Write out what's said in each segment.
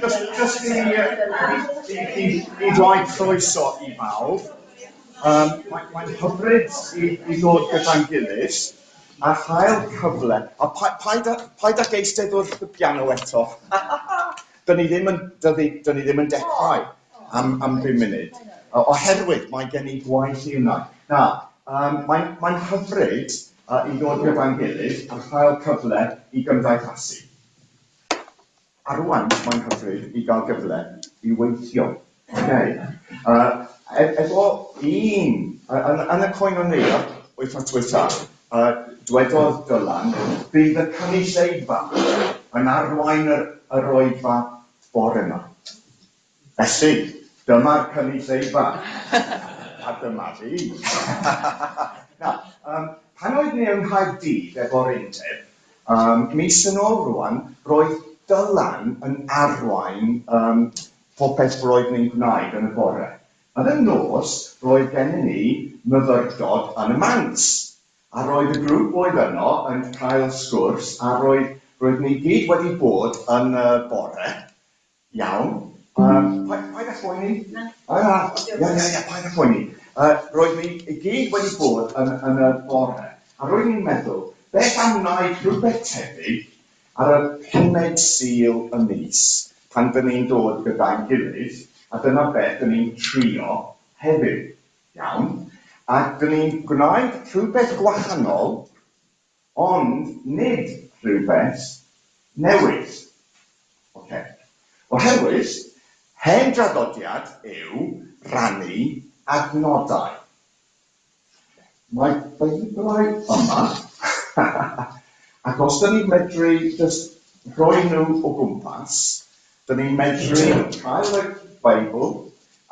Just, just i, i, i, i roi croeso i bawb, um, mae'n mae hyfryd i, i ddod gyda'n gilydd a chael cyfle. A pa, paid, a, paid ag eistedd wrth y piano eto. Dyn ni ddim yn, dyn ni, dyn ni ddim yn dechrau am, am bum munud, oherwydd mae gen i gwaith i wneud. Na, um, mae'n mae hyfryd i ddod gyda'n gilydd a chael cyfle i gymdeithasu. A rwan, mae'n hyfryd i gael gyfle i weithio. Okay. Efo un, yn, yn y Koinonia, wythnos diwetha, dwedodd Dylan, bydd y cynulleidfa yn arwain yr, yr oedfa bore yma. Felly, dyma'r cynulleidfa. A dyma fi. Na, um, pan oedd ni yng Nghaerdydd efo'r undeb, um, mis yn ôl rwan, roedd Dylan yn arwain um, popeth roedd ni'n gwneud yn y bore. Yn y nos, roedd gennym ni myfyrdod yn y mans. A roedd y grŵp oedd yno yn cael sgwrs, a roedd, roedd ni gyd wedi bod yn y bore. Iawn. Um, paid â phoeni. Na. Ah, ia, ia, ia, paid â phoeni. Roedd ni i gyd wedi bod yn, yn y bore, a roedd ni'n meddwl, beth am wneud rhywbeth tebyg ar y pumed Sul y mis, pan dyn ni'n dod gyda'n gilydd, a dyna beth dyn ni'n trio heddiw. Iawn. A dyn ni'n gwneud rhywbeth gwahanol, ond nid rhywbeth newydd. Ocê. Oherwydd, hen draddodiad yw rhannu adnodau. Mae Beiblau yma, ac os 'dyn ni'n medru jyst rhoi nhw o gwmpas, 'dyn ni'n medru cael y Beibl,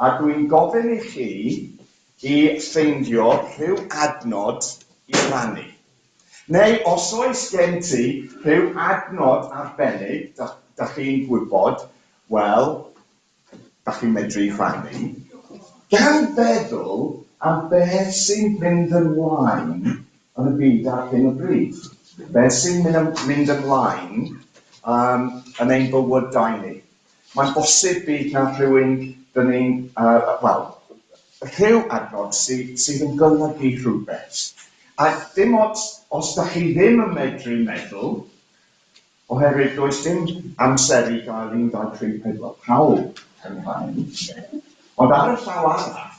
a dwi'n gofyn i chi i ffeindio rhyw adnod i rannu. Neu os oes gen ti rhyw adnod arbennig da, da chi'n gwybod, wel, da chi'n medru rhannu, gan feddwl am beth sy'n mynd ymlaen yn y byd ar hyn o bryd. Beth sy'n mynd, mynd ymlaen um, yn ein bywydau ni. Mae'n bosib bydd 'na rhywun 'dyn ni'n yy wel, rhyw adnod sy sydd yn golygu rhywbeth. A dim ots os dach chi ddim yn medru meddwl, oherwydd does dim amser i gael un, dau, tri, pedwar, pawb yn rhannu. Ond ar y llaw arall,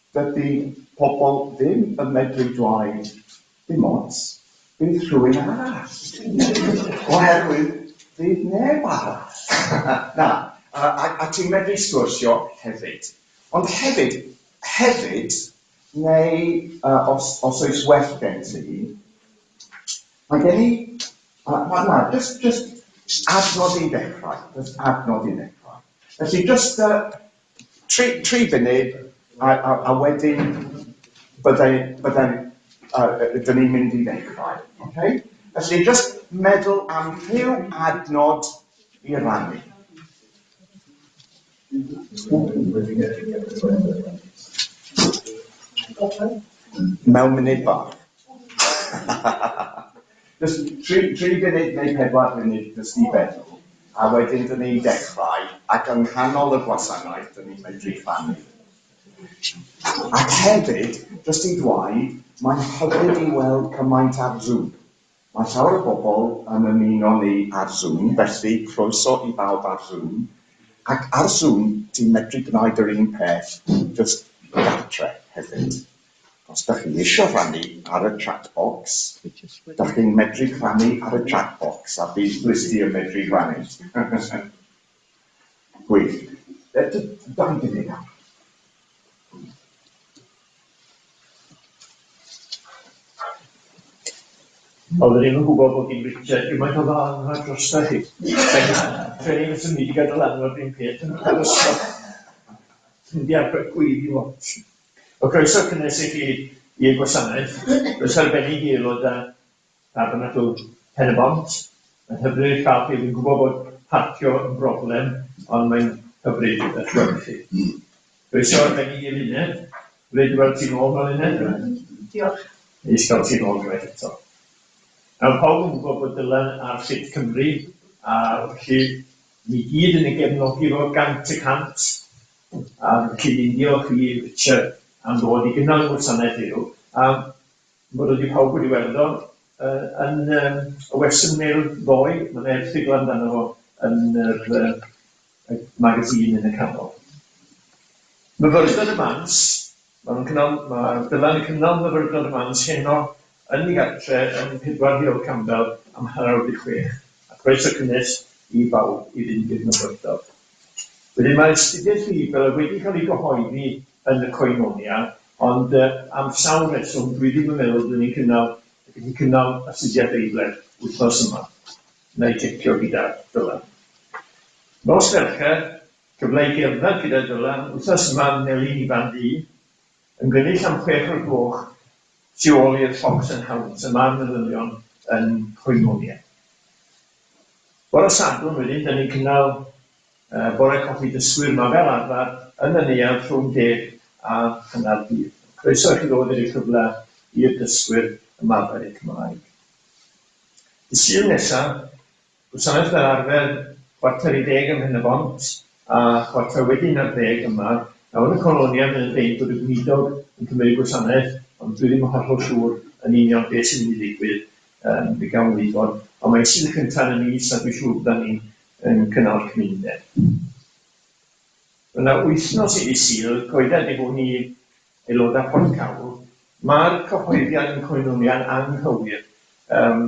Dydy pobl ddim yn medru dweud dim ots, bydd rhywun arall. Oherwydd fydd neb arall. Na, a, a, a ti'n medru sgwrsio hefyd. Ond hefyd, hefyd, neu uh, os, os oes well gen ti, mae gen i, uh, na, na, just, just adnod i ddechrau, just adnod i ddechrau. Felly, just uh, Tri, tri funud, a, a, a wedyn byddai, byddai, uh, dyn ni'n mynd i ddechrau. Okay? Felly, just meddwl am rhyw adnod i rannu. Mewn munud bach. Jyst tri, tri funud neu pedwar funud jyst i feddwl, a wedyn dyn ni'n dechrau, ac yng nghanol y gwasanaeth dyn ni'n medru rhannu. Ac hefyd, jyst i ddweud, mae'n hyfryd i weld cymaint ar Zoom. Mae llawer o bobl yn ymuno ni ar Zoom, felly croeso i bawb ar Zoom. Ac ar Zoom, ti'n medru gwneud yr un peth, jyst gartre hefyd. Os dach chi isio rhannu ar y chat box, dach chi'n medru rhannu ar y chat box a bydd Glusty yn medru rhannu. Gwych. Dau funud arall. Oeddwn i'm yn gwybod bod gin Richard gymaint o ddylanwad drosta chi. Treni fyswn i wedi cael dylanwad yr un peth yn yr ysgol. Mynd i arfer gweiddi lot. Wel, croeso cynnes i chi i'r gwasanaeth. Croeso arbennig i aelodau Tabernacl Pen-y-bont. Mae'n hyfryd cael chi. Fi'n gwybod bod parcio yn broblem, ond mae'n hyfryd eich gweld chi. Croeso arbennig i Luned. Hyfryd i weld ti nôl 'ma, Luned. Diolch. Neis cael ti nôl unwaith eto. Nawr, pawb yn gwybod bod Dylan ar Ffit Cymru, a felly ni gyd yn ei gefnogi fo 100%, a felly ni'n diolch i Richard am ddod i gynnal y gwasanaeth heddiw. A bod wedi pawb wedi weld o yn y Western Mail ddoe, mae yna erthygl amdano fo yn yr y magazine yn y canol. Myfyrdod y Mans, maen nhw'n cynnal, mae Dylan yn cynnal Myfyrdod y Mans heno yn ei gartre yn 4 Heol Campbell am 5:30. A croeso cynnes i bawb i fynd i'r myfyrdod. Wedyn mae'r astudiaeth Beibl wedi cael ei gyhoeddi yn y Koinonia, ond am sawl rheswm dwi ddim yn meddwl byddwn ni'n cynnal, gallu cynnal astudiaeth Beiblaidd wythnos yma. Wna i checio gyda Dylan. Nos Fercher, cyfle i gerdded gyda Dylan, wythnos yma ym Melin Ifan Ddu, yn gynnull am 6 o'r gloch tu ôl i'r Fox and Hounds y mae'r manylion yn Koinonia. Bore Sadwrn wedyn, da ni'n cynnal bore coffi dysgwyr yma fel arfer yn y neuadd rhwng 10 a hanner dydd. Croeso i chi ddod i roi cyfle i'r dysgwyr ymarfer eu Cymraeg. Y Sul nesaf, gwasanaeth fel arfer 9:45 ym Mhen-y-bont a 11:15 yma. Nawr yn y Colonia mae'n dweud bod y gweinidog yn cymryd gwasanaeth, ond dwi ddim yn hollol siŵr yn union beth sy'n mynd i ddigwydd, fe gawn wybod. Ond mae'n Sul cyntaf yn y mis a dwi'n siŵr byddan ni'n yn cynnal cymuned. Mae yna wythnos i ddydd Sul, coeda ydy hwn i aelodau Porthcawl. Mae'r cyhoeddiad yn Koinonia'n anghywir. Um,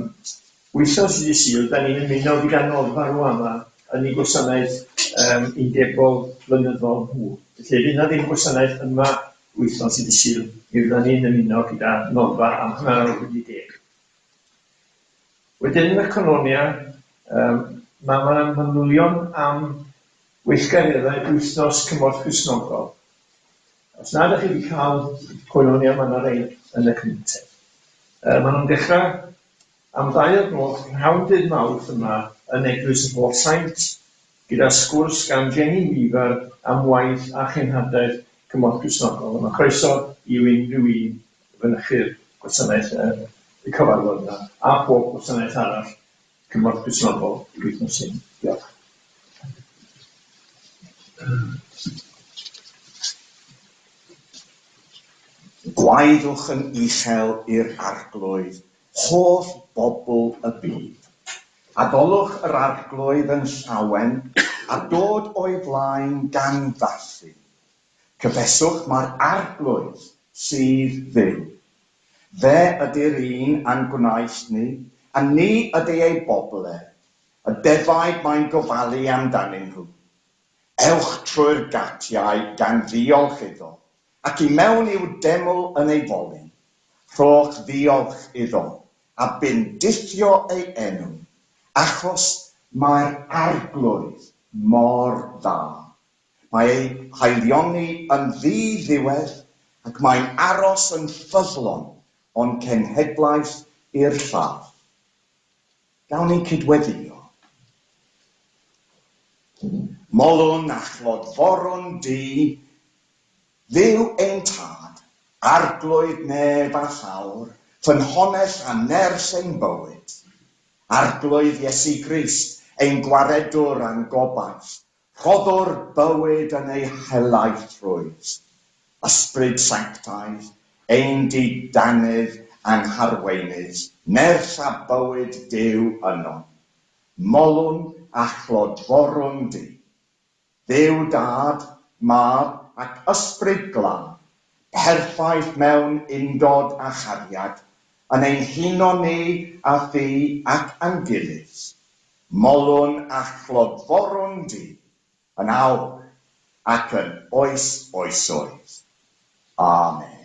wythnos i ddydd Sul, da ni'n ymuno gyda Noddfa Rwama yn ei gwasanaeth um, undebol flynyddol nhw. Felly, fydd yna ddim gwasanaeth yma wythnos i ddydd Sul, mi fydda ni'n ymuno gyda Noddfa am 10:30. Wedyn yn y Colonia, yym, ma' ma' 'na manylion am weithgareddau Wythnos Cymorth Cristnogol. Os nad ydych chi wedi cael Colonia, ma' 'na rei yn y cyntedd. Yy, ma' nhw'n dechrau am 2 o'r gloch prynhawn dydd Mawrth yma yn Eglwys yr Holl Saint, gyda sgwrs gan Jenny Weaver am waith a chenhadaeth Cymorth Cristnogol. A ma' croeso i unrhyw un fynychu'r gwasanaeth y cyfarfod yna a phob gwasanaeth arall Cymorth Cristnogol wythnos hyn. Diolch. Gwaeddwch yn uchel i'r Arglwydd, holl bobl y byd. Addolwch yr Arglwydd yn llawen, a dod o'i flaen gan ddathlu. Cyffeswch mai'r Arglwydd sydd Dduw. Fe ydy'r un a'n gwnaeth ni, a ni ydy ei bobl e, y defaid mae'n gofalu amdanyn nhw. Ewch trwy'r gatiau gan ddiolch iddo, ac i mewn i'w deml yn ei foli. Rhowch ddiolch iddo, a bendithio ei enw, achos mae'r Arglwydd mor dda. Mae ei haelioni yn ddi-ddiwedd ac mae'n aros yn ffyddlon o'n cenhedlaeth i'r llall. Gawn ni cydweddïo? Molwn a chlodforwn di, Dduw ein Tad, Arglwydd nef a llawr, ffynhonnell a nerth ein bywyd. Arglwydd Iesu Grist, ein Gwaredwr a'n gobaith, Rhoddwr bywyd yn ei helaethrwydd, Ysbryd Sanctaidd, ein didanydd a'n harweinydd, nerth a bywyd Duw ynom. Molwn a chlodforwn di. Dduw Dad, Mab ac Ysbryd Glân, perffaith mewn undod a chariad, yn ein huno ni a thi ac a'n gilydd. Molwn a chlodforwn di, yn awr ac yn oes oesoedd. Amen.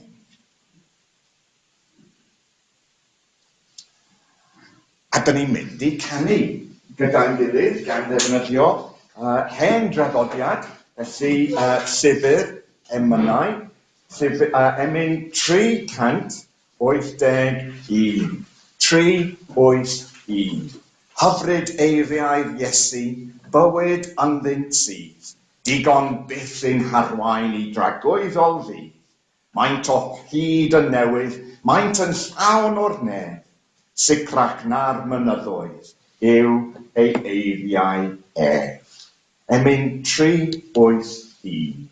A dyn ni'n mynd i canu gyda'n gilydd gan ddefnyddio hen draddodiad, felly llyfr emynau, llyfr, emyn 381. 381. Hyfryd eiriau'r Iesu, bywyd ynddynt sydd, digon byth i'n harwain i dragwyddol ddydd. Maent o hyd yn newydd, maent yn llawn o'r nef. Sicrach na'r mynyddoedd yw ei eiriau ef. Emyn 381.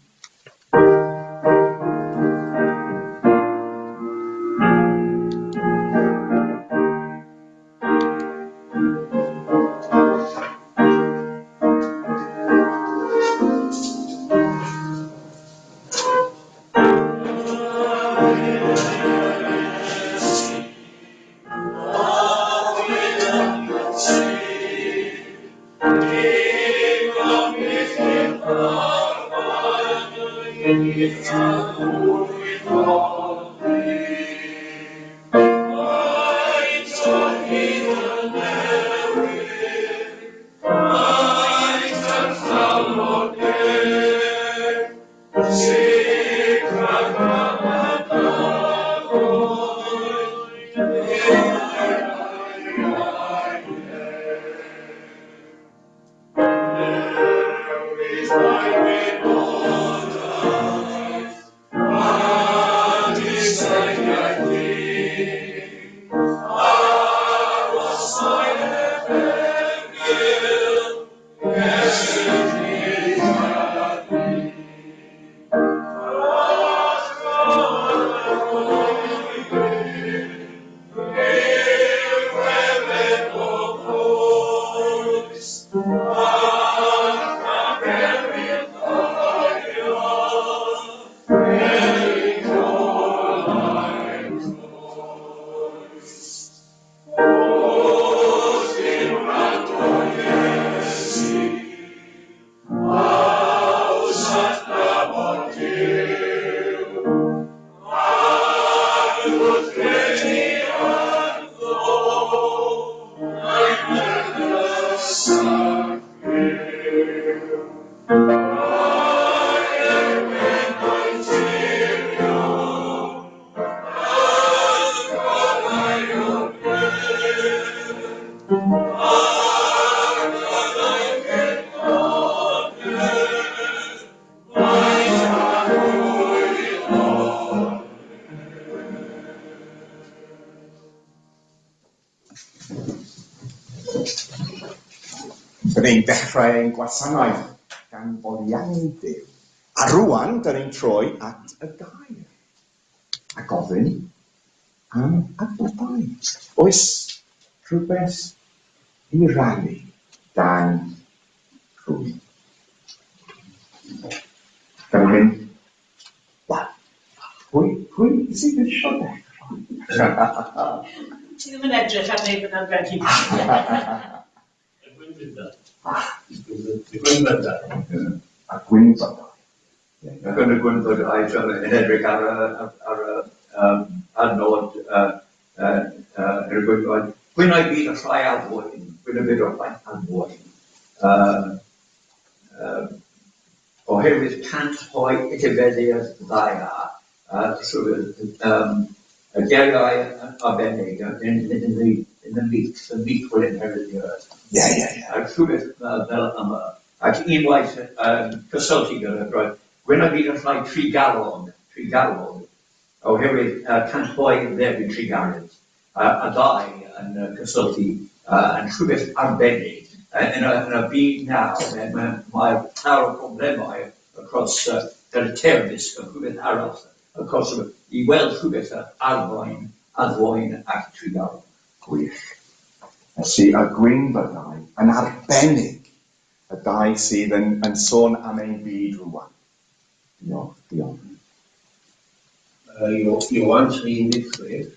Dyn ni'n dechrau ein gwasanaeth gan foliannu Duw. A rwan, dyn ni'n troi at y gair a gofyn am adnoddau. Oes rhywbeth i rannu gan rhywun? Gan ni'n mynd, wel, pwy, pwy sydd eisiau dechrau? Ti ddim yn edrych ar neb yn arbennig. Y gwynfydau. Y gwynfydau. A gwynfydau. Ac yn y gwynfydau, yn edrych ar y, ar y um, adnod uh, uh, uh, yn y gwynfydau, gwynau byd y rhai addfwyn, gwynau byd y rhai addfwyn. Um, um, oherwydd cant hoi etifeddu'r ddaear, uh, trwy um, y geiriau arbennig in, in, the, in the meek, the meek will inherit the earth. Ie, ie, ie. A rhywbeth fel yma. Ac unwaith um, cysylltu gyda roedd gwyn a byd yn rhai trigalog, trigalog, oherwydd cant hoi dderbyn trugaredd, a ddau yn cysylltu yn rhywbeth arbennig. Yn y, yn y byd nawr, mae, mae, mae llawer o problemau across gyda terfysg a rhywbeth arall, across i weld rhywbeth arwain, addfwyn ac trugarog. Gwych. Felly, y gwynfydau yn arbennig, y dau sydd yn, yn sôn am ein byd rwan. Diolch, diolch. Ioan 3:16,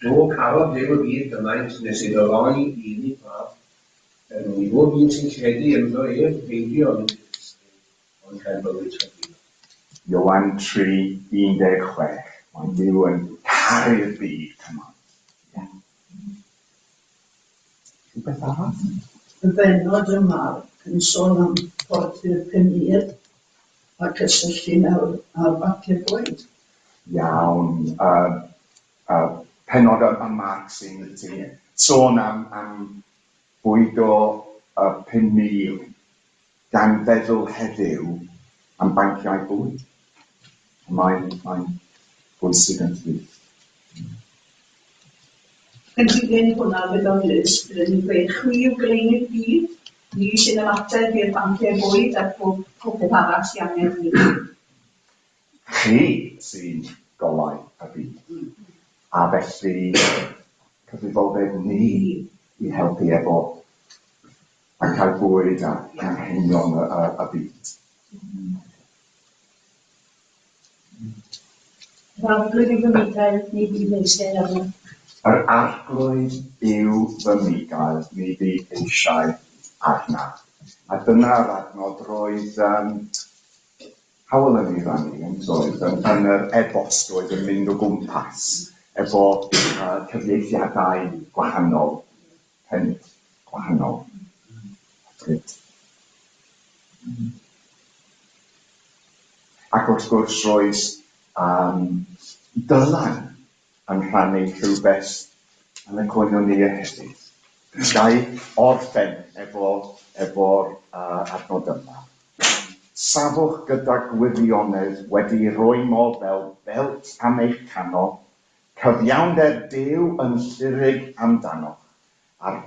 Do, carodd Duw y byd gymaint nes iddo roi ei unig fab, er mwyn i bob un sy'n credu ynddo ef beidio â mynd i'r dirysyn, ond cael bywyd tragwyddol. Ioan 3:16, Mae Duw yn caru'r byd cymaint. Ie. Rhywbeth arall? Y bennod ym Marc yn sôn am porthi'r 5,000 a cysylltu nawr â'r banciau bwyd. Iawn. Uh, uh, pennod ym Marc sy'n sy sôn am, am bwydo y 5,000 gan feddwl heddiw am banciau bwyd. Mae'n mae bwysig yn tydi. Yn dilyn hwnna gyda'n Liz, bydden ni'n dweud chwi yw goleuni'r byd, ni sy'n ymateb i'r banciau bwyd a phob popeth arall sy angen ni. Chi sy'n golau y byd, a felly cyfrifoldeb ni i helpu efo banciau bwyd a anghenion y, y, y byd. Yr Arglwydd yw fy Migael, ni fydd eisiau arnaf. Yr Arglwydd yw fy Migael, ni fydd eisiau arnaf. A dyna'r adnod roedd um, Howell yn ei rannu, yn doedd, yn, yn yr e-bost oedd yn mynd o gwmpas efo cyfieithiadau gwahanol, pennill gwahanol. Hyfryd. Ac wrth gwrs roedd um, Dylan yn rhannu rhywbeth yn y Koinonia hefyd. Ga i orffen efo, efo'r adnod yma. Safwch gyda gwirionedd wedi rwymo fel belt am eich canol, cyfiawnder Duw yn llurig amdanoch, a'r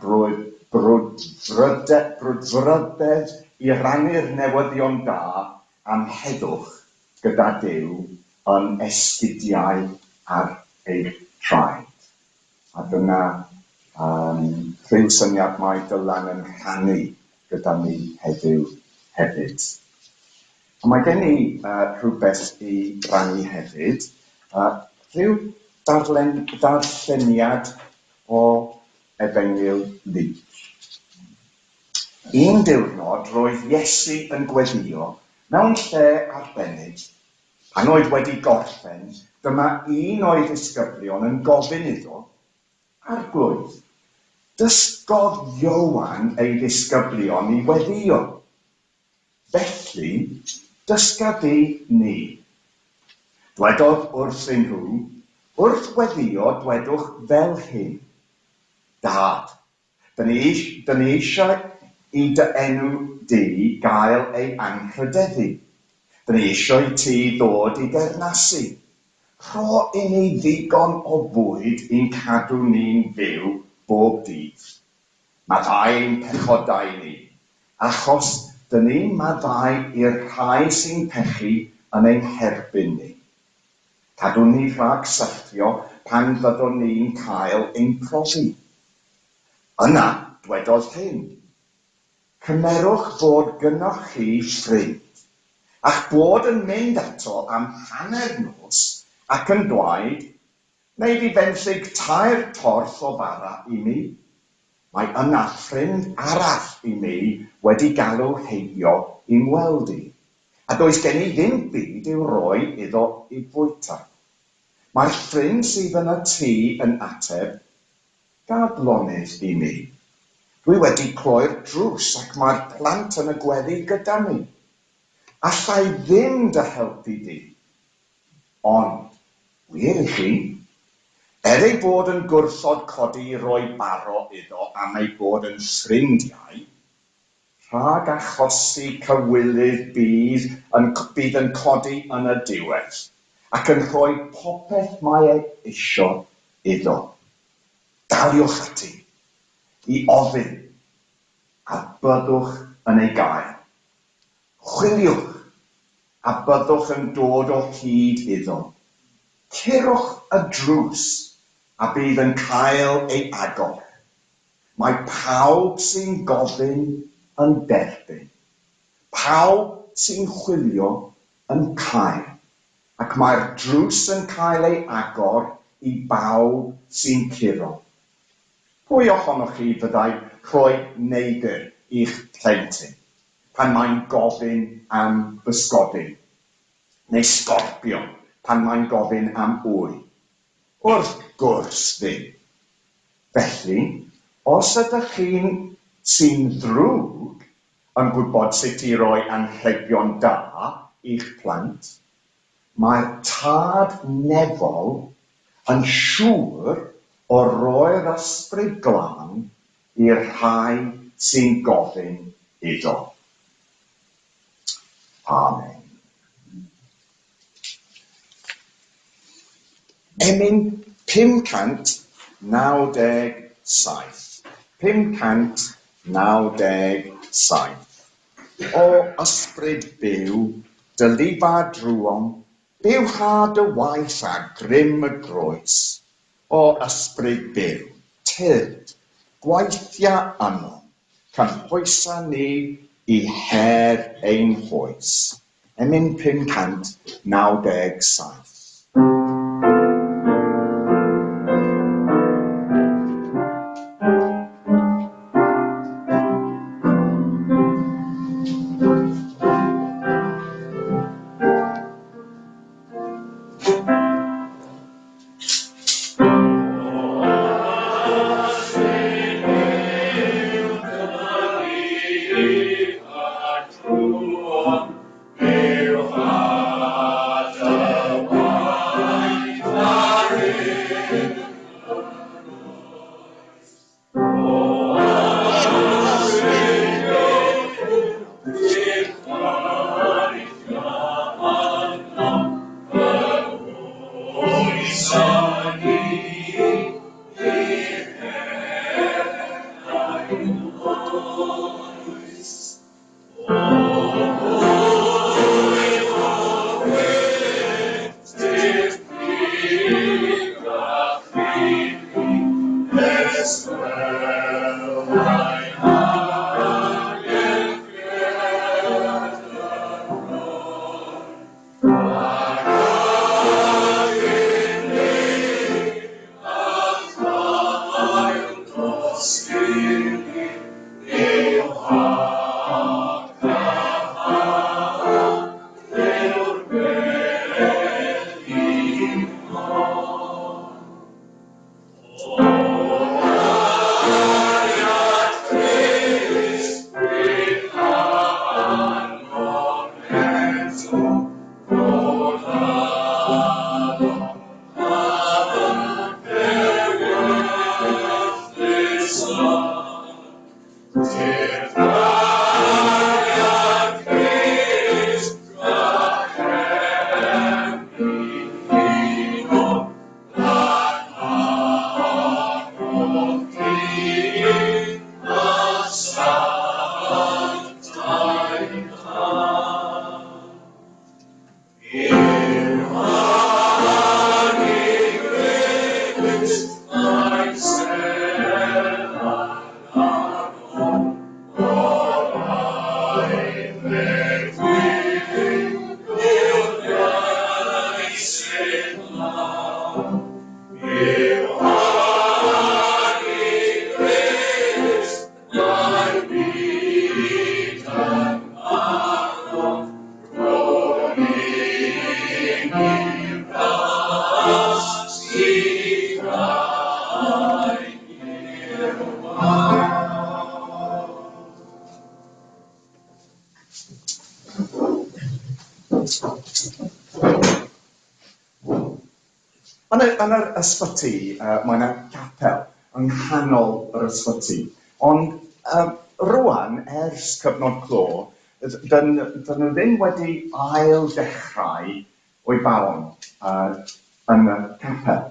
brwdfrydedd i rannu'r newyddion da am heddwch gyda Duw yn esgidiau ar eich traed. A dyna um, rhyw syniad mae Dylan yn rhannu gyda ni heddiw hefyd. A mae gen i rhywbeth i rannu hefyd, rhyw darllen, darlleniad o Efengyl Luc. Un diwrnod roedd Iesu yn gweddïo mewn lle arbennig. Pan oedd wedi gorffen, dyma un o'i ddisgyblion yn gofyn iddo, Arglwydd, dysgodd Ioan ei ddisgyblion i weddïo. Felly, dysga di ni. Dwedodd wrthyn nhw, Wrth weddïo dwedwch fel hyn, Dad, dyn ni, dyn ni eisiau i dy enw di gael ei anrhydeddu. Dyn ni eisiau i ti ddod i deyrnasu. Rho i ni ddigon o fwyd i'n cadw ni'n fyw bob dydd. Maddau ein pechodau ni, achos dyn ni'n maddau i'r rhai sy'n pechu yn ein herbyn ni. Cadw ni rhag syrthio pan fyddwn ni'n cael ein profi. Yna dwedodd hyn, Cymerwch fod gynnoch chi ffrind, a'ch bod yn mynd ato am hanner nos ac yn dweud, Wnei di fenthyg tair torth o fara i mi? Mae yna ffrind arall i mi wedi galw heibio i 'ngweld i, a does gen i ddim byd i'w roi iddo i fwyta. Mae'r ffrind sydd yn y tŷ yn ateb, Gad lonydd i mi. Dwi wedi cloi'r drws ac mae'r plant yn y gwely gyda mi. Alla i ddim dy helpu di. Ond, wir i chi, er ei bod yn gwrthod codi i roi baro iddo am eu bod yn ffrindiau, rhag achosi cywilydd bydd yn bydd yn codi yn y diwedd ac yn rhoi popeth mae e isio iddo. Daliwch ati i ofyn a byddwch yn ei gael. Chwiliwch, a byddwch yn dod o hyd iddo. Curwch y drws, a bydd yn cael ei agor. Mae pawb sy'n gofyn yn derbyn, pawb sy'n chwilio yn cael, ac mae'r drws yn cael ei agor i bawb sy'n curo. Pwy ohonoch chi fyddai rhoi neidr i'ch plentyn pan mae'n gofyn am bysgodyn, neu sgorpion pan mae'n gofyn am wy? Wrth gwrs ddim. Felly, os ydych chi'n sy'n ddrwg yn gwybod sut i roi anrhegion da i'ch plant, mae'r Tad Nefol yn siŵr o roi'r Ysbryd Glân i'r rhai sy'n gofyn iddo. Amen. Emyn 599. 597. 597. O ysbryd byw, dylifa drwom, bywha dy waith a grym y groes. O ysbryd byw, tyrd, gweithia ynom, cymhwysa ni i her ein hoes. Emyn 597. Yn y, yn yr ysbyty, mae yna capel yng nghanol yr ysbyty. Ond rwan, ers cyfnod clo, dyn, dyn nhw ddim wedi ail dechrau o'i bawn yn y capel.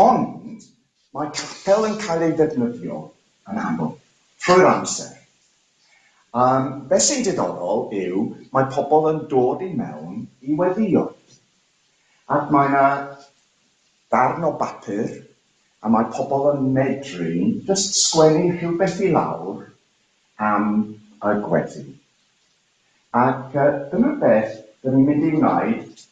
Ond mae capel yn cael ei ddefnyddio yn aml, trwy'r amser. Beth sy'n diddorol yw mae pobl yn dod i mewn i weddïo. Ac mae yna darn o bapur a mae pobl yn medru jyst sgwennu rhywbeth i lawr am y gweddi. Ac dyma beth dyn ni'n mynd i wneud,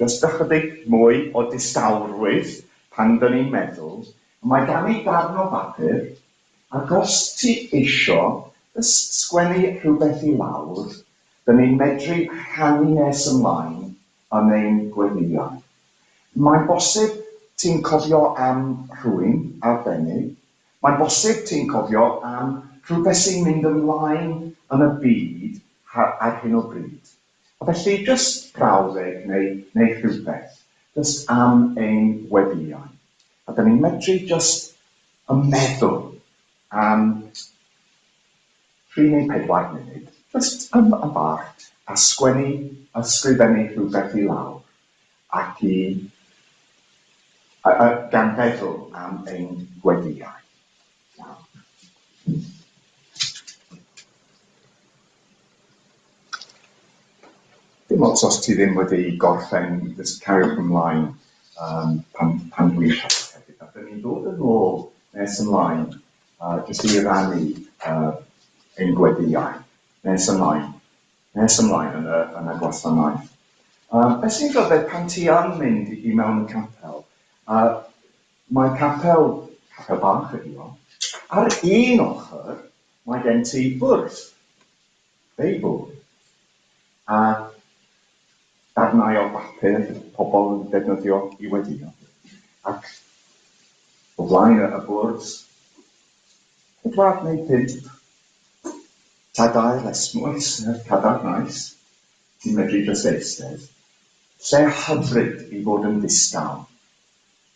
jyst ychydig mwy o distawrwydd pan dyn ni'n meddwl. Mae gan i darn o bapur, ac os ti isio jyst sgwennu rhywbeth i lawr, dyn ni'n medru rhannu nes ymlaen yn ein gweddïau. Mae'n bosib ti'n cofio am rhywun arbennig, Mae'n bosib ti'n cofio am rhywbeth sy'n mynd ymlaen yn y byd ar hyn o bryd. A felly jyst brawddeg neu neu rhywbeth, jyst am ein weddïau. A 'dan ni'n medru jyst y meddwl am tri neu pedwar munud, jyst am y bach, a sgwennu, ysgrifennu rhywbeth i lawr ac i. Gan feddwl am ein gweddïau. Dim ots os ti ddim wedi gorffen, jyst cariwch ymlaen um, pan, pan dwi'n siarad hefyd. A dyn ni'n dod yn ôl nes ymlaen, jyst i rannu ein gweddïau nes ymlaen, nes ymlaen yn y, yn y gwasanaeth. Beth sy'n rhyfedd pan ti yn mynd i mewn y capel, mae capel, capel bach ydi o, ar un ochr mae gen ti fwrdd, Beibl, a darnau o bapur pobl yn defnyddio i weddïo, ac o flaen y bwrdd, pedwar neu pump cadair esmwyth, cadair nice, ti'n medru jyst eistedd. Lle hyfryd i fod yn ddistaw.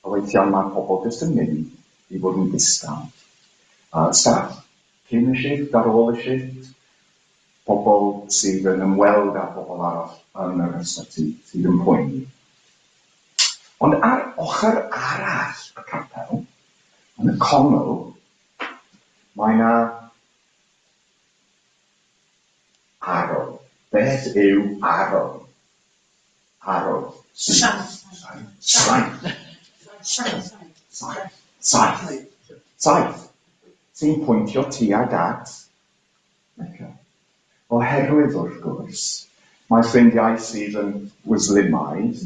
A weithiau mae pobl jyst yn mynd i fod yn ddistaw. Staff cyn y shifft, ar ôl y shifft, pobl sydd yn ymweld â pobl arall yn yr ysbyty sydd yn poeni. Ond ar ochr arall y capel, yn y congl, mae yna arogl. Beth yw arogl? Arogl. Saith. Saith. Saith. Saith. Saith. Saith. Sy'n pwyntio tuag at Mecca. Oherwydd, wrth gwrs, mae ffrindiau sydd yn Fwslimaidd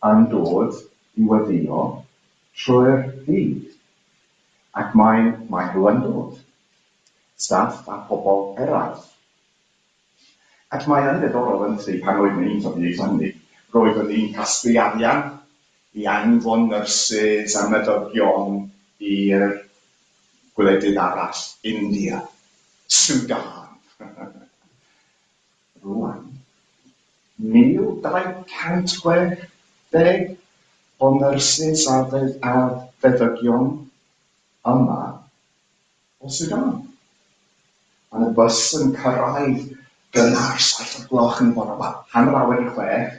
yn dod i weddïo trwy'r dydd. Ac mae, mae nhw yn dod. Staff a pobl eraill. Ac mae yn ddiddorol yn tydi, pan oeddwn i'n tyfu i fyny, roeddwn i'n casglu arian i anfon nyrsys a meddygion i'r gwledydd arall, India, Sudan. Rwan, 1,260 o nyrsys a a feddygion yma o Sudan. Mae 'na bws yn cyrraedd gynnar, 7 o'r gloch yn y bore, wel, hanner awr wedi chwech,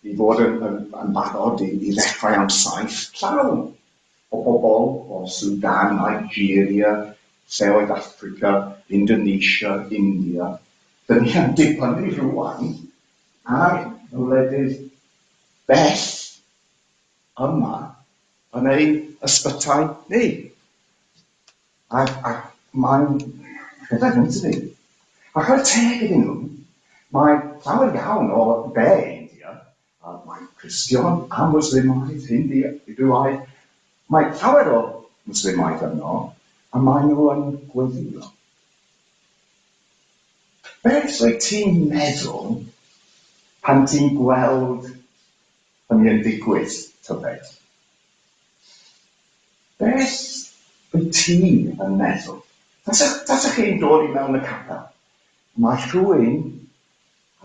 i fod yn, yn, yn barod i, i ddechrau am saith. Llawn o bobl o Sudan, Nigeria, lleoedd Affrica, Indonesia, India. Dyn ni yn dibynnu rwan ar y wledydd bell yma yn ein ysbytai ni. Ac, ac mae'n rhyfedd yn tydi? A chwarae teg iddyn nhw, mae llawer iawn o dde India, a mae Cristion a Mwslimaidd, Hindi, Hindŵaidd, mae llawer o Mwslimaidd yno, a maen nhw yn gweddïo. Beth wyt ti'n meddwl pan ti'n gweld hynny yn digwydd, tybed? Beth wyt ti yn meddwl? Tasech, tasech chi'n dod i mewn y capel, mae rhywun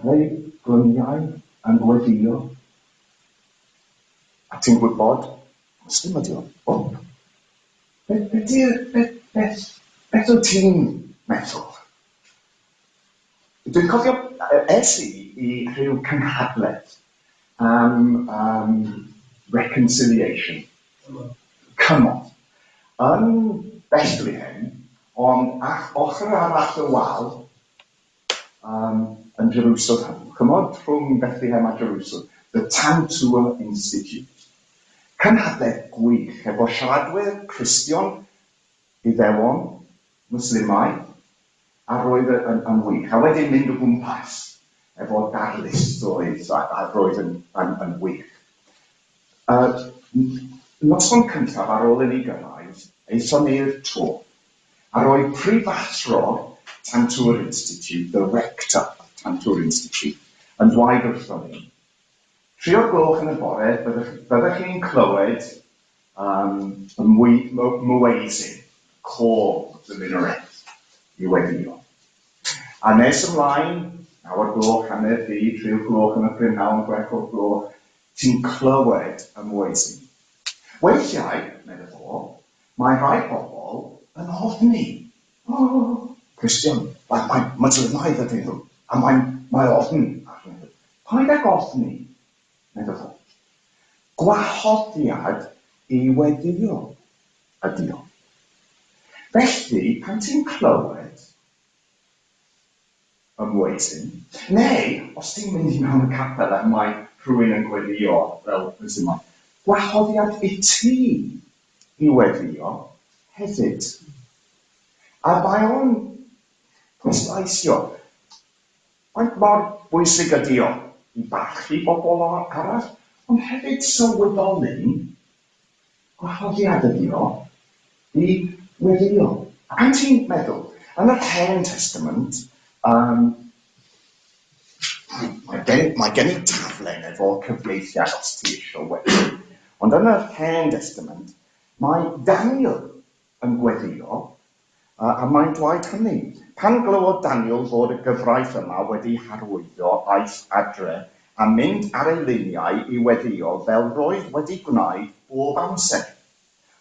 ar ei glyniau yn gweddïo, a ti'n gwybod, Muslim ydi o. O, beth, beth, beth, beth, beth wyt ti'n meddwl? Dwi'n cofio es i i rhyw cynhadledd am um, reconciliation. Come on. Yn Bethlehem, ond ach, ochr arall y wal, um, yn Jerusalem. Chymod, rhwng Bethlehem a Jerusalem. The Tantua Institute. Cynhadledd gwych efo siaradwyr Cristion, Iddewon, Mwslimaidd, a roedd yn, yn wych. A wedyn mynd o gwmpas efo darlithoedd a, a roedd yn, yn, yn wych. Noson cyntaf ar ôl i ni gyrraedd, aethon ni i'r to, a roedd prifathro Tantur Institute, the rector of Tantur Institute, yn dweud wrthon ni, Tri o'r gloch yn y bore, byddwch, byddwch chi'n clywed y muezzin, call of the minaret, i weddïo. A nes ymlaen, naw o'r gloch, hanner di, tri o'r gloch yn y prynhawn, chwech o'r gloch, ti'n clywed y muezzin. Weithiau, medde fo, mae rhai pobl yn ofni. O, Cristion, mae, mae Muslimaidd ydyn nhw, a mae, mae ofn arnyn nhw. Paid ag ofni, medde fo. Gwahoddiad i weddïo ydy o. Felly, pan ti'n clywed y muezzin, neu os ti'n mynd i mewn y capel a mae rhywun yn gweddïo fel Mwslimaidd, gwahoddiad i ti i weddïo hefyd. A mae o'n pwysleisio faint mor bwysig ydy o i barchu bobl arall, ond hefyd sylweddoli gwahoddiad ydy o i weddïo. A pan ti'n meddwl, yn yr Hen Testament, um, mae, gen, mae gen i taflen efo cyfieithiad os ti eisiau wedyn. Ond yn yr Hen Testament, mae Daniel yn gweddïo, a, a mae'n dweud hynny. Pan glywodd Daniel fod y gyfraith yma wedi harwyddo, aeth adre a mynd ar ei liniau i weddïo fel roedd wedi gwneud bob amser.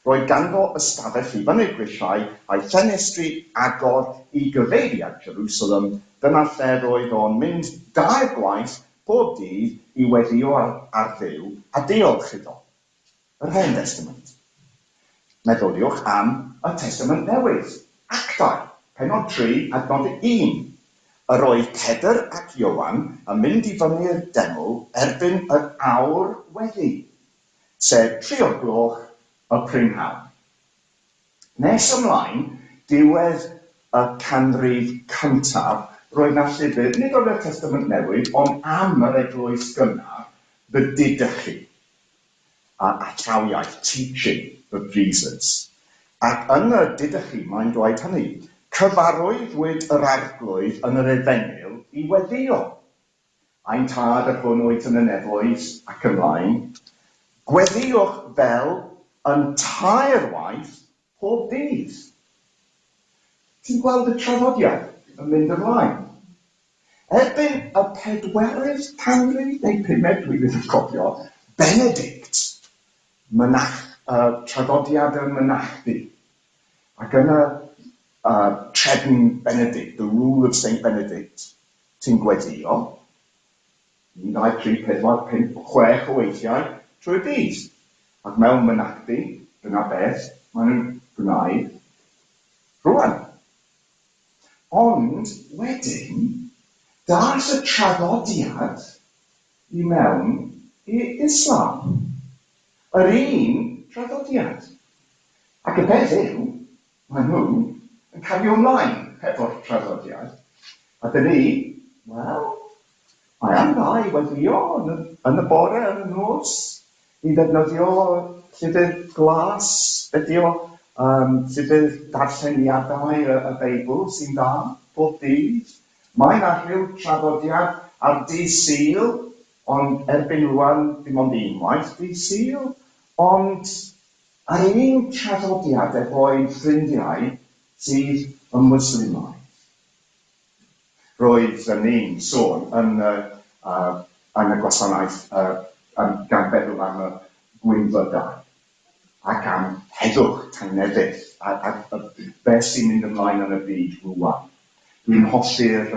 Roedd ganddo ystafell i fyny'r grisiau a'i ffenestri agor i gyfeiriad Jerusalem, dyna lle roedd o'n mynd dair gwaith bob dydd i weddïo ar, ar Dduw a diolch iddo. Yr Hen Destament. Meddyliwch am y Testament Newydd, Actau, pennod 3, adnod 1. Yr oedd Pedr ac Ioan yn mynd i fyny'r deml erbyn yr awr weddi, sef 3 o'r gloch y prynhawn. Nes ymlaen, diwedd y canrif cyntaf, roedd 'na llyfr, nid oedd y Testament Newydd, ond am yr eglwys gynnar, The Didache, a athrawiaeth, teaching of Jesus. Ac yn y Didache mae'n dweud hynny, cyfarwyddwyd yr Arglwydd yn yr Efengyl i weddïo. Ein Tad yr hwn wyt yn y nefoedd ac ymlaen, gweddïwch fel yn tair waith pob dydd. Ti'n gweld y traddodiad yn mynd ymlaen. Erbyn y pedwerydd canrif neu pumed, dwi ddim yn cofio, Benedict, mynach, traddodiad y mynachdy. Ac yn y trefn Benedict, the rule of Saint Benedict, ti'n gweddïo 1, 2, 3, 4, 5, 6 o weithiau trwy'r dydd. Ac mewn mynachdy, dyna beth maen nhw'n gwneud rwan. Ond wedyn, daeth y traddodiad i mewn i Islam. Yr un traddodiad. Ac y peth yw, maen nhw yn cario ymlaen hefo'r traddodiad. A dyn ni, wel, mae am dda i weddïo yn y, yn y bore, yn y nos, i ddefnyddio llyfr glas, ydy o, llyfr darlleniadau y, y Beibl sy'n dda bob dydd. Mae yna rhyw traddodiad ar dydd Sul, ond erbyn rwan dim ond unwaith dydd Sul, ond ar un traddodiad efo ein ffrindiau sydd yn Mwslimaidd. Roedd ni'n sôn yn y, uh, yn y gwasanaeth uh, gan feddwl am y gwynfydau ac am heddwch tangnefedd a, a, a beth sy'n mynd ymlaen yn y byd rwan. Dwi'n hoffi'r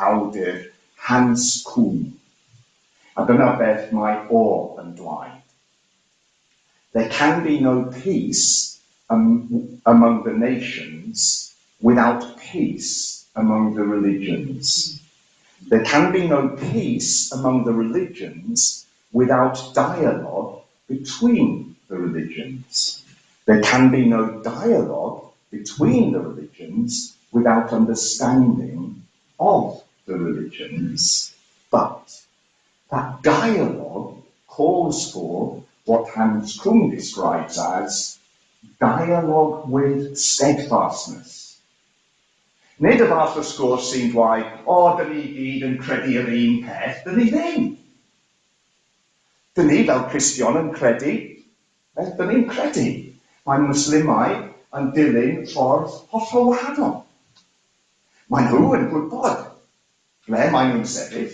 awdur Hans Küng, a dyna beth mae o yn dweud. There can be no peace among the nations without peace among the religions. There can be no peace among the religions without dialogue between the religions. There can be no dialogue between the religions without understanding of the religions. But that dialogue calls for what Hans Küng describes as dialogue with steadfastness. Nid y fath o sgwrs sy'n dweud, o, dyn ni gyd yn credu yr un peth, dyn ni ddim. Dyn ni fel Cristion yn credu beth dyn ni'n credu. Mae Mwslimau yn dilyn ffordd hollol wahanol. Mae nhw yn gwybod ble maen nhw'n sefyll.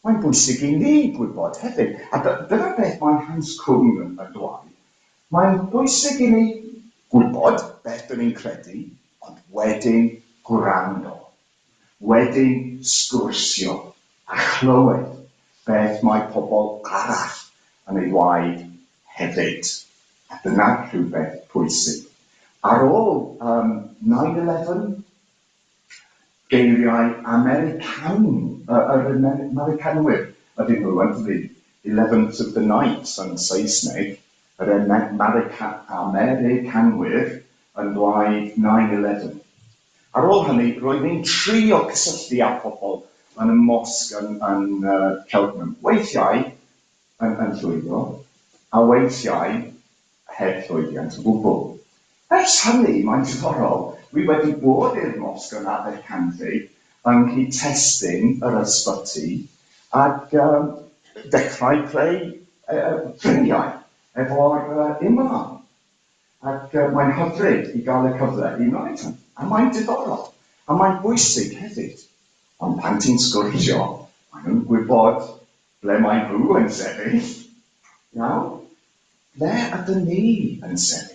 Mae'n bwysig i ni gwybod hefyd. A dyna beth mae Hans Küng yn dweud. Mae'n bwysig i ni gwybod beth dyn ni'n credu, ond wedyn gwrando, wedyn sgwrsio a chlywed beth mae pobl arall yn ei ddweud hefyd. A dyna rhywbeth pwysig. Ar ôl um, 9-11, geiriau American, yr Americanwyr ydyn nhw, yn dydy? 11th of the night yn Saesneg, yr America, Americanwyr yn dweud 9-11. Ar ôl hynny, roedd ni'n trio cysylltu â pobl yn y mosg yn, yn Cheltenham. Weithiau yn, yn llwyddo, a weithiau heb llwyddiant o gwbl. Ers hynny, mae'n diddorol, dwi wedi bod i'r mosg yn Abercanddu yng nghyd-testun yr ysbyty ac um, dechrau creu ffrindiau efo'r imam. Ac mae'n hyfryd i gael y cyfle i wneud hynny. A mae'n diddorol. A mae'n bwysig hefyd. Ond pan ti'n sgwrsio, maen nhw'n gwybod ble mae nhw yn sefyll. Iawn? Ble ydyn ni yn sefyll?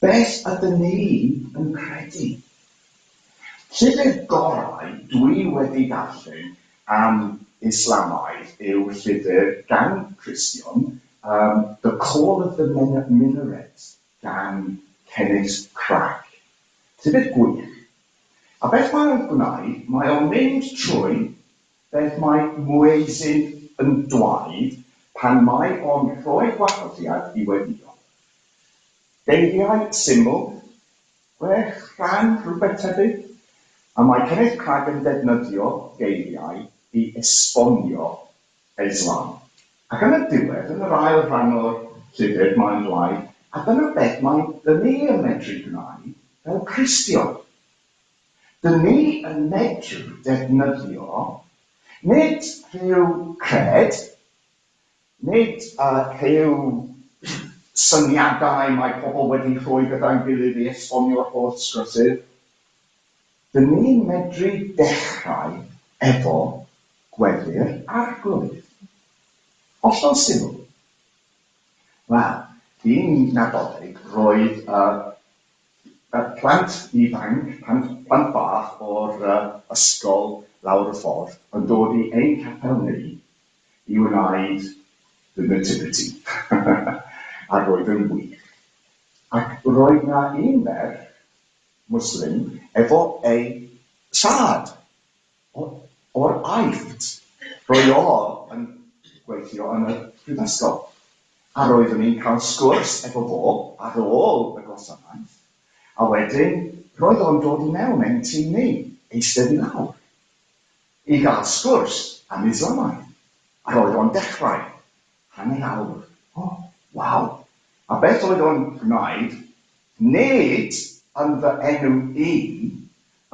Beth ydyn ni yn credu? Llyfr gorau dwi wedi darllen am Islamaidd yw llyfr gan Cristion, um, The Call of the Minaret gan Kenneth Cragg. Llyfr gwych. A beth mae'n gwneud, mae o'n mynd trwy beth mae muezzin yn dweud pan mae o'n rhoi gwahoddiad i weddïo. Geiriau syml, chwech rhan, rhywbeth tebyg, a mae Kenneth Cragg yn defnyddio geiriau i esbonio Islam. Ac yn y diwedd, yn yr ail rhan o'r llyfr, mae'n dweud, a dyna beth mae dyn ni yn medru gwneud fel Cristion. Dyn ni yn medru defnyddio nid rhyw cred, nid rhyw syniadau mae pobl wedi rhoi gyda'n gilydd i esbonio'r holl sgrythur. Dyn ni'n medru dechrau efo gweddi'r Arglwydd. Hollol syml. Wel, un Nadolig roedd y plant ifanc, plant, plant bach o'r ysgol lawr y ffordd yn dod i ein capel ni i wneud the nativity. A roedd yn wych. Ac roedd na un ferch Muslim efo ei thad o'r Aifft. Roedd o yn gweithio yn y prifysgol. A roeddwn i'n cael sgwrs efo fo ar ôl y gwasanaeth. A wedyn roedd o'n dod i mewn ein tŷ ni, eistedd i lawr, i gael sgwrs am Islamaidd. A roedd o'n dechrau hanner awr. O, waw! A beth oedd o'n gwneud, nid yn fy enw i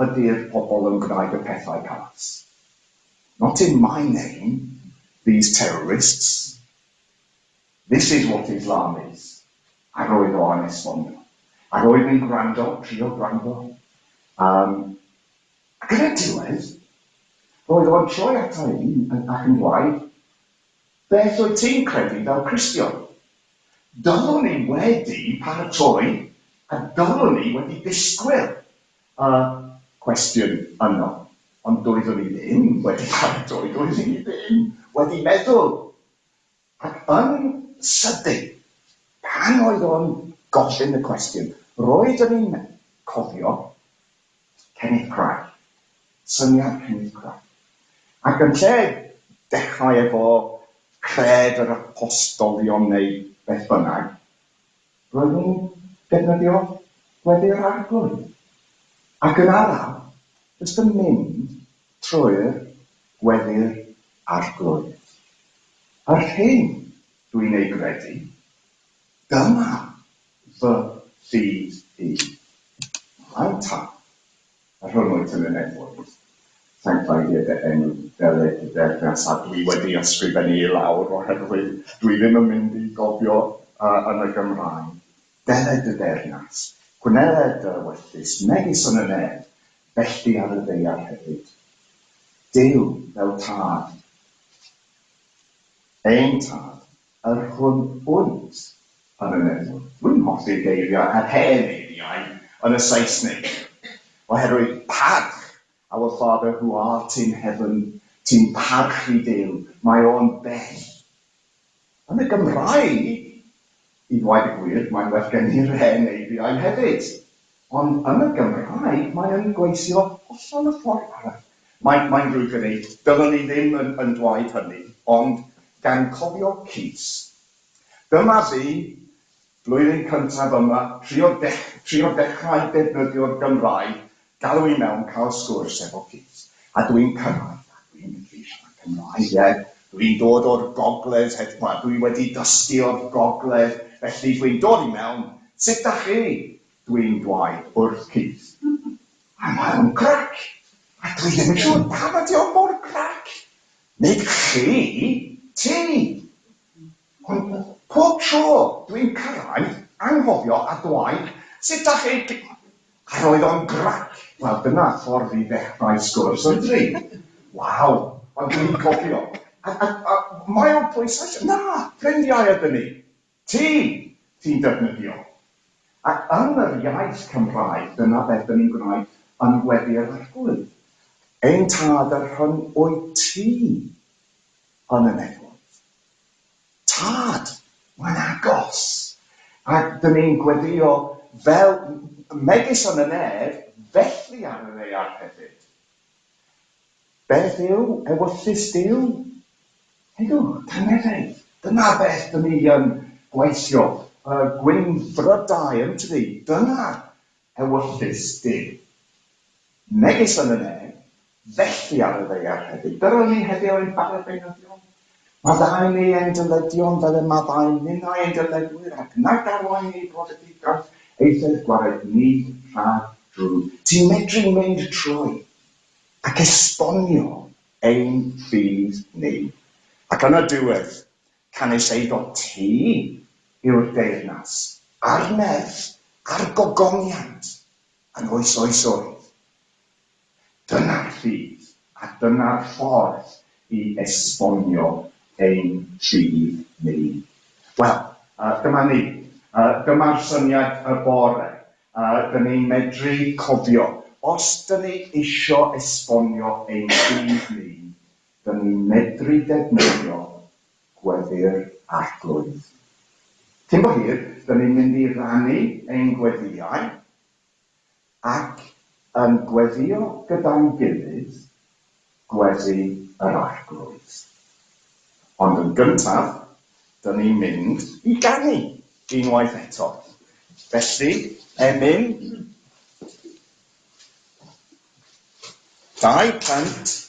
ydy'r pobl yn gwneud y pethau cas. Not in my name, these terrorists. This is what Islam is. A roedd o'n esbonio. A roedd yn gwrando, trio gwrando. Ac yn y diwedd, roedd o'n troi ata i ac yn dweud, beth wyt ti'n credu fel Cristion? Dylwn i wedi paratoi a dylwn i wedi disgwyl y cwestiwn yno. Ond doeddwn i ddim wedi paratoi, doeddwn i ddim wedi meddwl. Ac yn sydyn, pan oedd o'n gofyn y cwestiwn, roeddwn i'n cofio Kenneth Cragg, syniad Kenneth Cragg. Ac yn lle dechrau efo cred yr apostolion neu beth bynnag, roeddwn i'n defnyddio gweddi'r Arglwydd. Ac yn araf, jyst yn mynd trwy'r gweddi'r Arglwydd. A'r hyn dwi'n ei gredu, dyma fy ffydd i. Mae'n tad, a rhwng wyt yn y nefoedd. Sanctaidd dy enw, deled dy deyrnas, a dwi wedi ysgrifennu i lawr oherwydd dwi ddim yn mynd i gofio yn y Gymraeg. Deled dy deyrnas, gwneled dy ewyllys, megis yn y nef, felly ar y ddaear hefyd. Duw fel tad, ein tad, yr hwn wyt yn y nefoedd. Dwi'n hoffi'r geiriau, yr hen eiriau, yn y Saesneg, oherwydd parch, our Father who art in heaven, ti'n parchu Duw, mae o'n bell. Yn y Gymraeg, I ddweud y gwir, mae'n well gen i'r hen eiriau hefyd. Ond yn y Gymraeg, mae yn gweithio hollol y ffordd arall. Mae'n ddrwg gen i, dylwn i ddim yn dweud hynny, ond gan cofio Keith. Dyma fi, blwyddyn cyntaf yma, trio dechrau defnyddio'r Gymraeg, galw i mewn cael sgwrs efo Keith. A dwi'n cyrraedd, a dwi'n medru siarad Cymraeg, ie. Dwi'n dod o'r gogledd, dwi wedi dysgu o'r gogledd, felly dwi'n dod i mewn, sut dach chi? Dwi'n dweud wrth Keith. A mae o'n grac. A dwi ddim yn siŵr pam ydi o mor grac. Nid chi, ti. Ond pob tro dwi'n cyrraedd, anghofio a dweud, sut dach chi? A roedd o'n grac. Wel, dyna ffordd i ddechrau sgwrs, ynddi? Waw, ond dwi'n cofio. A mae o'n pwyslais, na, ffrindiau ydyn ni. Ti'n defnyddio. Ac yn yr iaith Cymraeg, dyna beth dyn ni'n gwneud yn Gweddi'r Arglwydd. Ein tad yr hyn wyt ti yn y nefoedd. Tad, mae'n agos. Ac dyn ni'n gweddio fel megis yn y nef, felly ar y ddaear hefyd. Beth yw ewyllys Duw? Hydw, tangnefedd. Dyna beth dyn ni yn gweithio. Gwynfrydau, yntydi? Dyna ewyllys Duw. Megis yn y nef, felly ar y ddaear hefyd. Dyna ni heddiw ein bara beunyddiol. Maddau ni ein dyledion fel y maddau ninnau ein dyledwyr, ac nag arwain ni brofedigaeth, eithr gwared ni rhag drwg. Ti'n medru mynd trwy ac esbonio ein ffydd ni. Ac yn y diwedd, canys eiddo ti yw'r deyrnas, a'r nerth, a'r gogoniant, yn oes oesoedd. Dyna'r ffydd, a dyna'r ffordd i esbonio ein ffydd ni. Wel, dyma ni. Dyma'r syniad y bore. Dyn ni'n medru cofio. Os dyn ni isio esbonio ein ffydd ni, dyn ni'n medru defnyddio Gweddi'r Arglwydd. Cyn bo hir, dyn ni'n mynd i rannu ein gweddïau ac yn gweddio gyda'n gilydd Gweddi yr Arglwydd. Ond yn gyntaf, dyn ni'n mynd i ganu unwaith eto. Felly, emyn 221.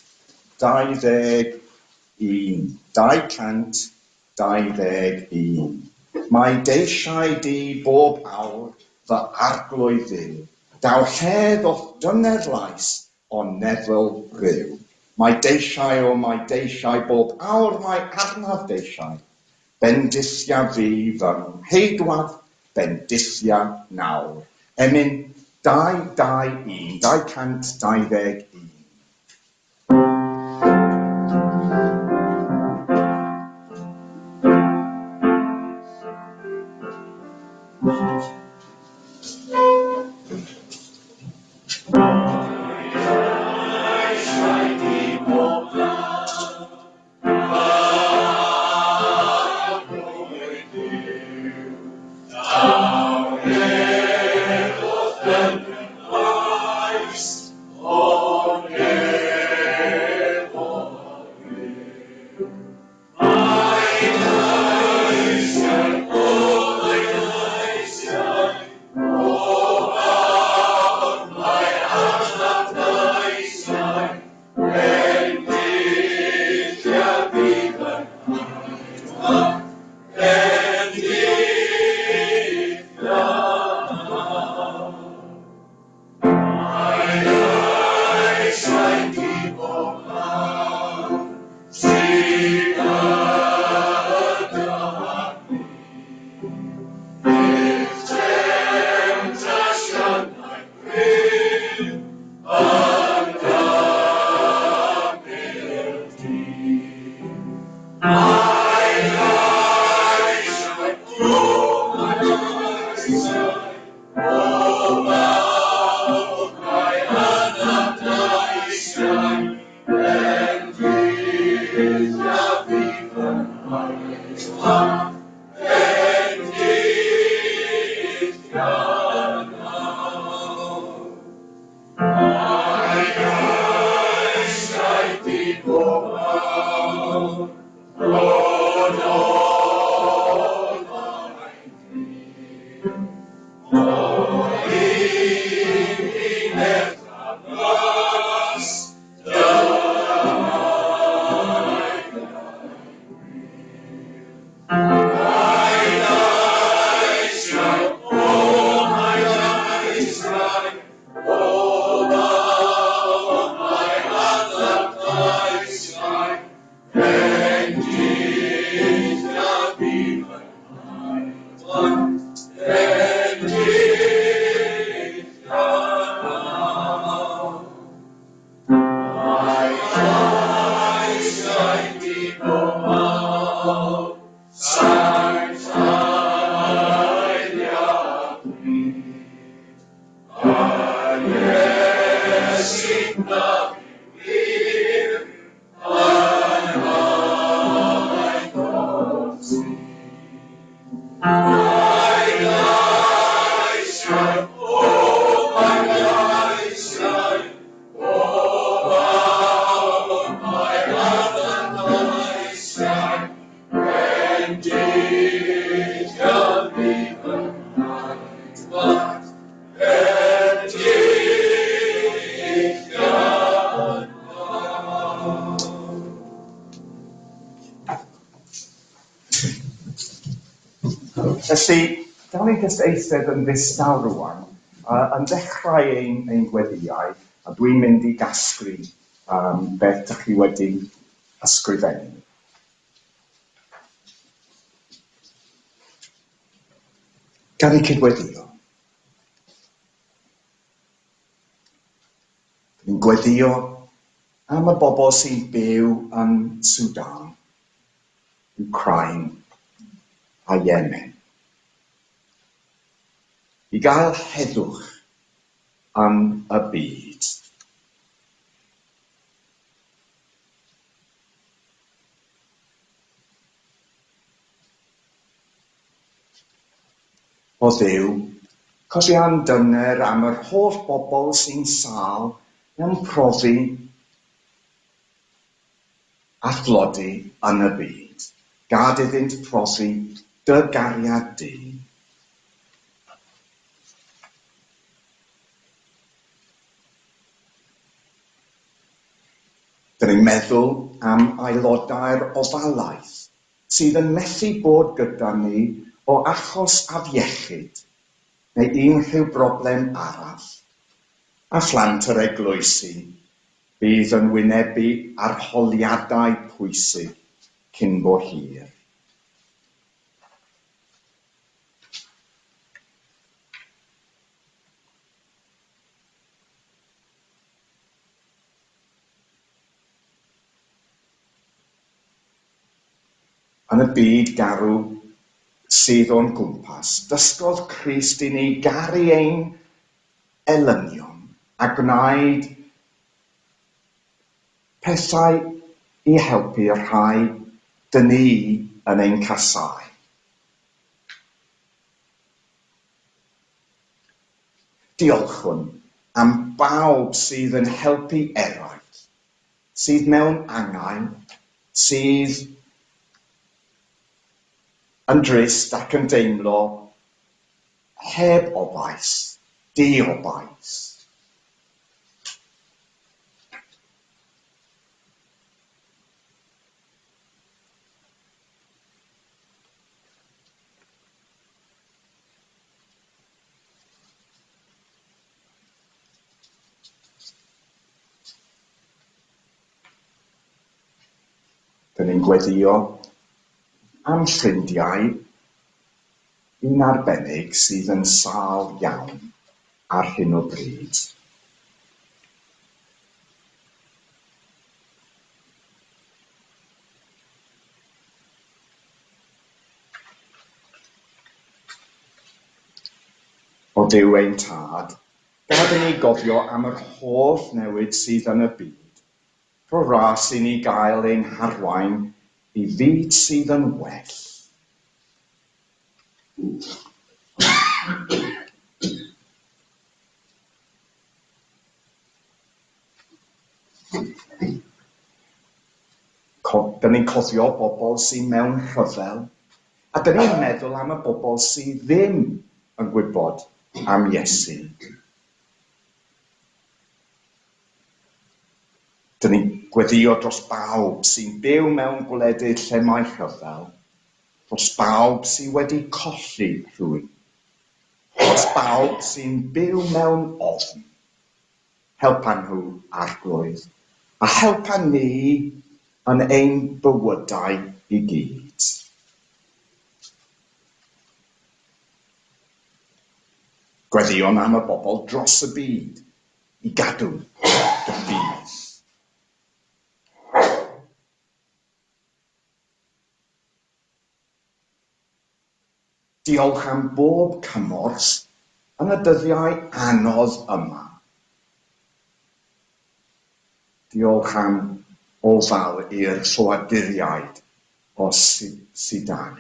221. Mae deisiau di bob awr fy arglwydd Dduw. Daw hedd o'th dyner lais o nefel ryw. Mae deisiau o mae deisiau bob awr mae arnaf deisiau. Bendithia fi fy ngheidwad, bendithia nawr. Emyn 221, 221. Bendithia Felly, gawn ni jyst eistedd yn ddistaw rŵan, yn ddechrau ein, ein gweddïau, a dwi'n mynd i gasglu beth dych chi wedi ysgrifennu. Gawn ni cydweddio. Ni'n gweddio am y bobl sy'n byw yn Sudan, Ukraine a Yemen. I gael heddwch yn y byd. O Dduw, cofia'n dyner am yr holl bobl sy'n sâl mewn profi a thlodi yn y byd. Gad iddynt profi dy gariad di. Dyn ni'n meddwl am aelodau'r ofalaeth sydd yn methu bod gyda ni o achos afiechyd neu unrhyw broblem arall, a phlant yr eglwysi bydd yn wynebu arholiadau pwysig cyn bo hir. Yn y byd garw sydd o'n gwmpas, dysgodd Crist i ni garu ein elynion a gwnaed pethau i helpu'r rhai dyn ni yn ein casáu. Diolchwn am bawb sydd yn helpu eraill, sydd mewn angen, sydd yn drist ac yn deimlo heb obaith, diobaith. Dyn ni'n gweddio am ffrindiau un arbennig sydd yn sâl iawn ar hyn o bryd. O Dduw ein Tad, gad i ni gofio am yr holl newid sydd yn y byd, rho ras i ni gael ein harwain i fyd sydd yn well. Dyn ni'n cofio bobl sydd mewn rhyfel, a dyn ni'n meddwl am y bobl sydd ddim yn gwybod am Iesu. Dyn ni'n gweddio dros bawb sy'n byw mewn gwledydd lle mae rhyfel, dros bawb sydd wedi colli rhywun, dros bawb sy'n byw mewn ofn. Helpa nhw, Arglwydd, a helpa ni yn ein bywydau i gyd. Gweddïwn am y bobl dros y byd i gadw dy ffydd. Diolch am bob cymorth yn y dyddiau anodd yma. Diolch am ofal i'r ffoaduriaid o Sudan.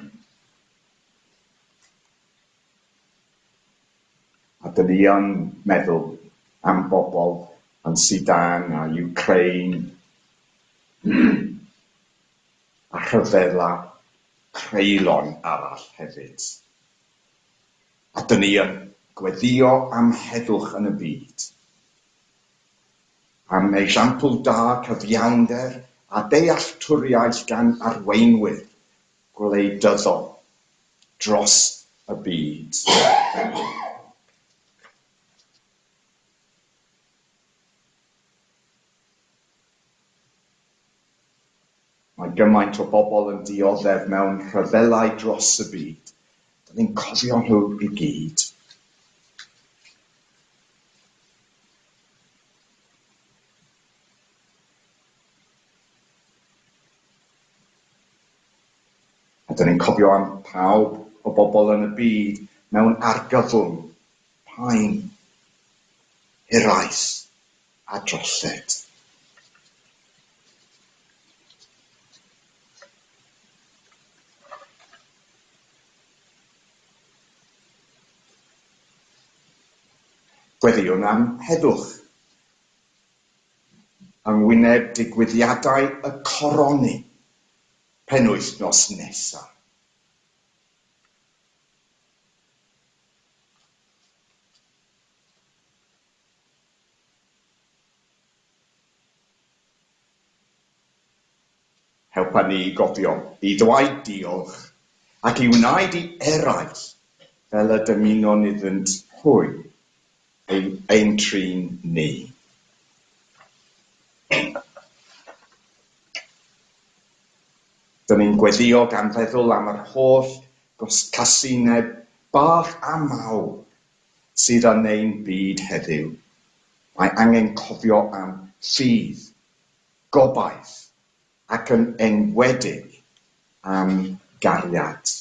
A dyn ni yn meddwl am bobl yn Sudan a Ukraine a rhyfela creulon arall hefyd. A dyn ni yn gweddio am heddwch yn y byd. Am esiampl da cyfiawnder a dealltwriaeth gan arweinwyr gwleidyddol dros y byd. Mae gymaint o bobl yn dioddef mewn rhyfelau dros y byd. Dyn ni'n cofio nhw i gyd. A dyn ni'n cofio am pawb o bobl yn y byd mewn argyfwng, paen, hiraeth a dralled. Gweddïwn am heddwch yng ngwyneb digwyddiadau y coroni penwythnos nesaf. Helpa ni i gofio i ddweud diolch ac i wneud i eraill fel y dymunwn iddynt hwy ein trin ni. Dyn ni'n gweddio gan feddwl am yr holl casineb bach a mawr sydd yn ein byd heddiw. Mae angen cofio am ffydd, gobaith ac yn enwedig am gariad.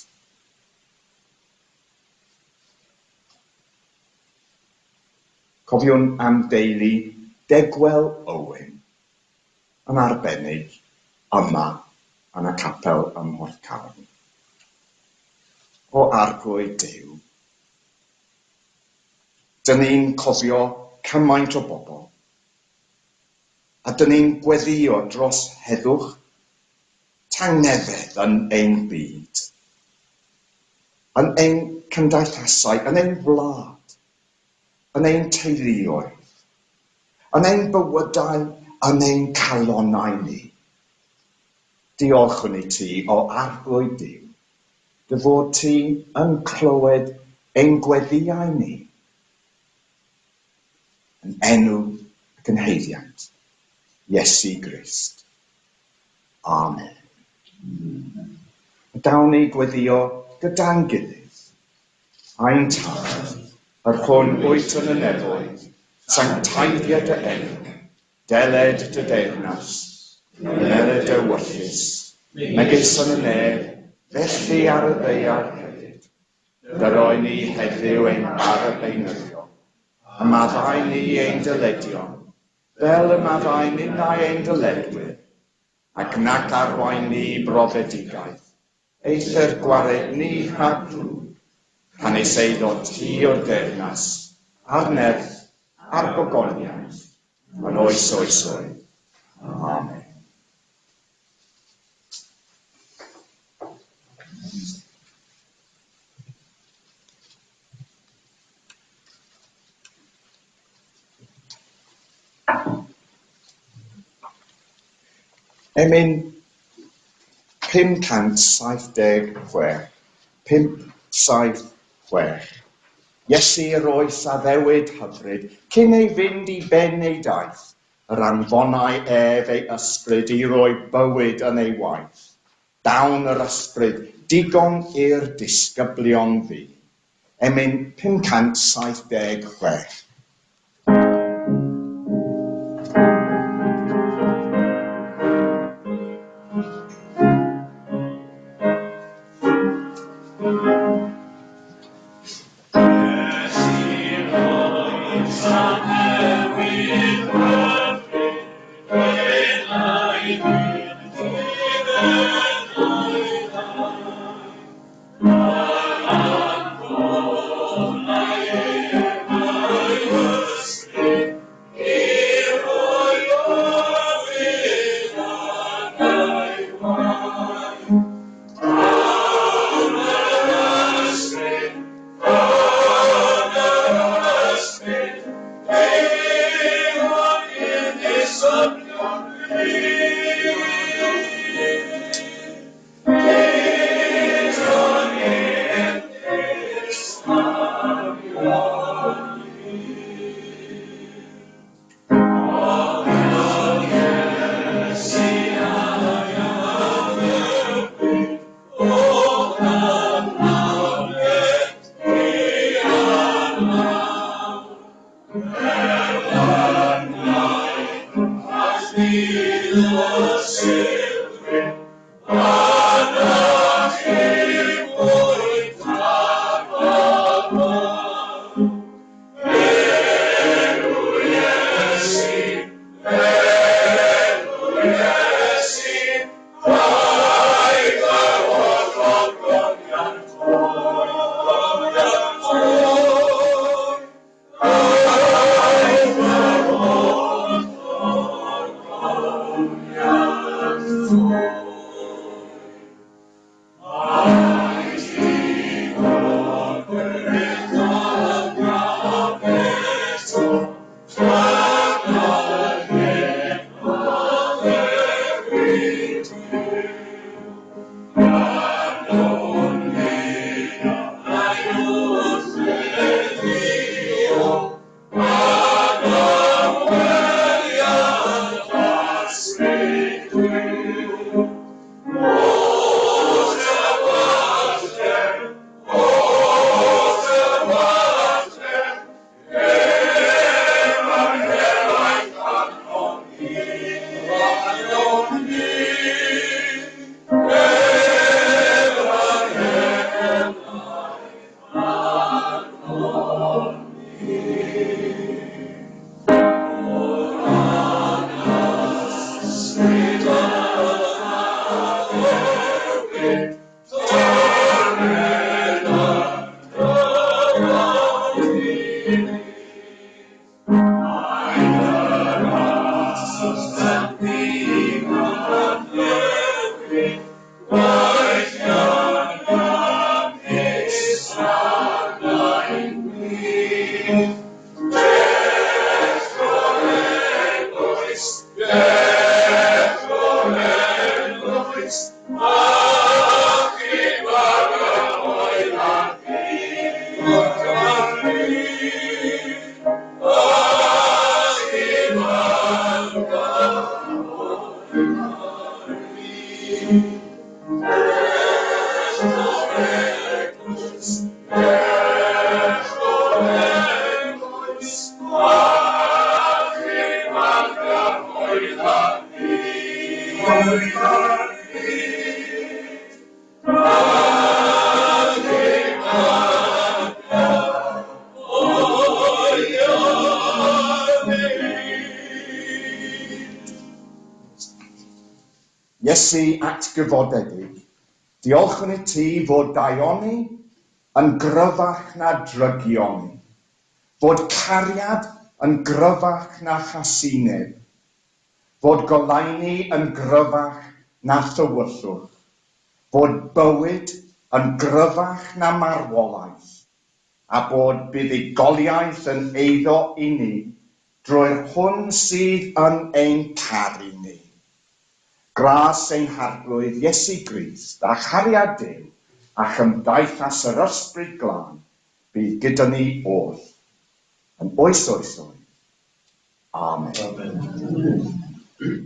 Cofiwn am deulu Degwel Owen, yn arbennig yma yn y capel ym Mhorthcawl. O Arglwydd Duw, dyn ni'n cofio cymaint o bobl, a dyn ni'n gweddio dros heddwch tangnefedd yn ein byd, yn ein cymdeithasau, yn ein wlad, yn ein teuluoedd, yn ein bywydau, yn ein calonnau ni. Diolchwn i ti, o Arglwydd Duw, dy fod ti yn clywed ein gweddïau ni, yn enw ac yn haeddiant Iesu Grist. Amen. A gawn ni gweddio gyda'n gilydd. Ein Tad, yr hwn wyt yn y nefoedd, sancteiddia dy enw, deled dy deyrnas, gwneled dy ewyllys, megis yn y nef, felly ar y ddaear hefyd. Dyroi ni heddiw ein bara beunyddiol, a maddau ni ein dyledion, fel y maddau ninnau ein dyledwyr, ac nac arwain ni i brofedigaeth, eithr gwared ni rhag drwg, canys eiddo ti yw'r deyrnas, a'r nerth, a'r gogoniant, yn oes oesoedd. Amen. Emyn 576, 576. Iesu roes addewid hyfryd cyn ei fynd i ben ei daith, yr anfonai ef ei ysbryd i roi bywyd yn ei waith. Dawn yr ysbryd digon i'r disgyblion fu. Emyn 576. Iesu roes addewid hyfryd. Iesu atgyfodedig, diolchwn i ti fod daioni yn gryfach na drygioni, fod cariad yn gryfach na chasineb, fod goleuni yn gryfach na thywyllwch, fod bywyd yn gryfach na marwolaeth, a bod buddugoliaeth yn eiddo i ni drwy'r hwn sydd yn ein caru ni. Gras ein Harglwydd Iesu Grist a chariad Duw a chymdeithas yr Ysbryd Glân bydd gyda ni oll, yn oes oesoedd. Amen. Amen.